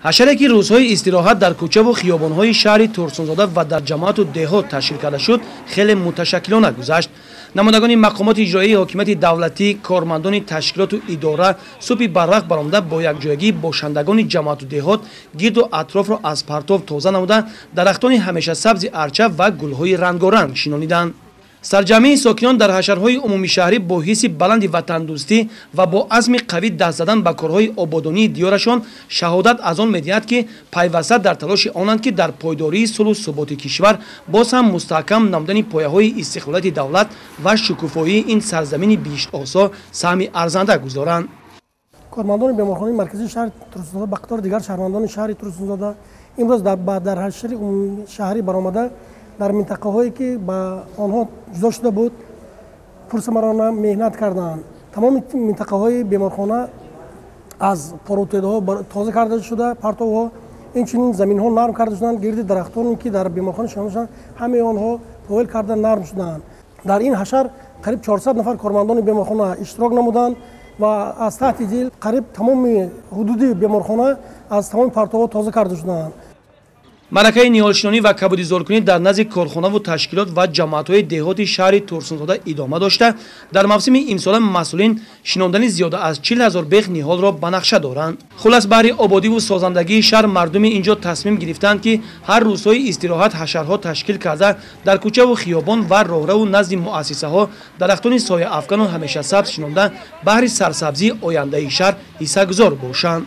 Ҳашаре ки рӯзҳои истироҳат дар кӯчаву хиёбонҳои шаҳри Турсунзода ва дар ҷамоату деҳот ташкил карда шуд, хеле муташаккилона гузашт. Намояндагони мақомоти иҷроияи ҳокимияти давлатӣ, кормандони ташкилоту идора субҳи барвақт баромада бо якҷоягӣ бошандагони ҷамоату деҳот гирду атрофро аз партов тоза намуда, дарахтони ҳамешасабзи арча ва гулҳои рангоранг шинониданд. Сарҷамъии сокинон дар ҳашарҳои умумишаҳрӣ бо ҳисси баланди ватандӯстӣ ва бо азми қавӣ даст задан ба корҳои ободонии диёрашон шаҳодат аз он медиҳад, ки пайваста дар талоши онанд, ки дар пойдории сулҳу суботи кишвар, боз ҳам мустаҳкам намудани пояҳои истиқлолияти давлат ва шукуфоии ин сарзамини биҳиштосо саҳми арзанда гузоранд. Кормандони беморхонаи марказии шаҳри Турсунзода ба қатори дигар шаҳрвандони шаҳри Турсунзода имрӯз дар ҳашари умумишаҳрӣ баромада, дар минтақаҳое ки ба онҳо ҷудо шуда буд, пурсамарона меҳнат карданд. Тамоми минтақаҳои беморхона аз порутедаҳо тоза карда шуда, партовҳо, инчунин заминҳо нарм карда шуданд. Гирди дарахтоне ки дар беморхона шинонда шуданд, ҳамаи онҳо повел карда нарм шуданд. Дар ин ҳашар қариб 400 нафар кормандони беморхона иштирок намуданд ва аз таҳти дил қариб тамоми ҳудуди беморхона аз тамоми партовҳо тоза карда шуданд. Маъракаи ниҳолшинонӣ ва кабудизоркунӣ дар назди корхонаву ташкилот ва ҷамоатҳои деҳоти шаҳри Турсунзода идома дошта, дар мавсими имсола масъулин шинондани зиёда аз 40 000 бех ниҳолро ба нақша доранд. Хулас, баҳри ободиву созандагии шаҳр мардуми ин ҷо тасмим гирифтанд, ки ҳар рӯзҳои истироҳат ҳашарҳо ташкил карда, дар кӯчаву хиёбон ва роҳраву назди муассисаҳо дарахтони сояафкану ҳамешасабз шинонда, баҳри сарсабзии ояндаи шаҳр ҳиссагузор бошанд.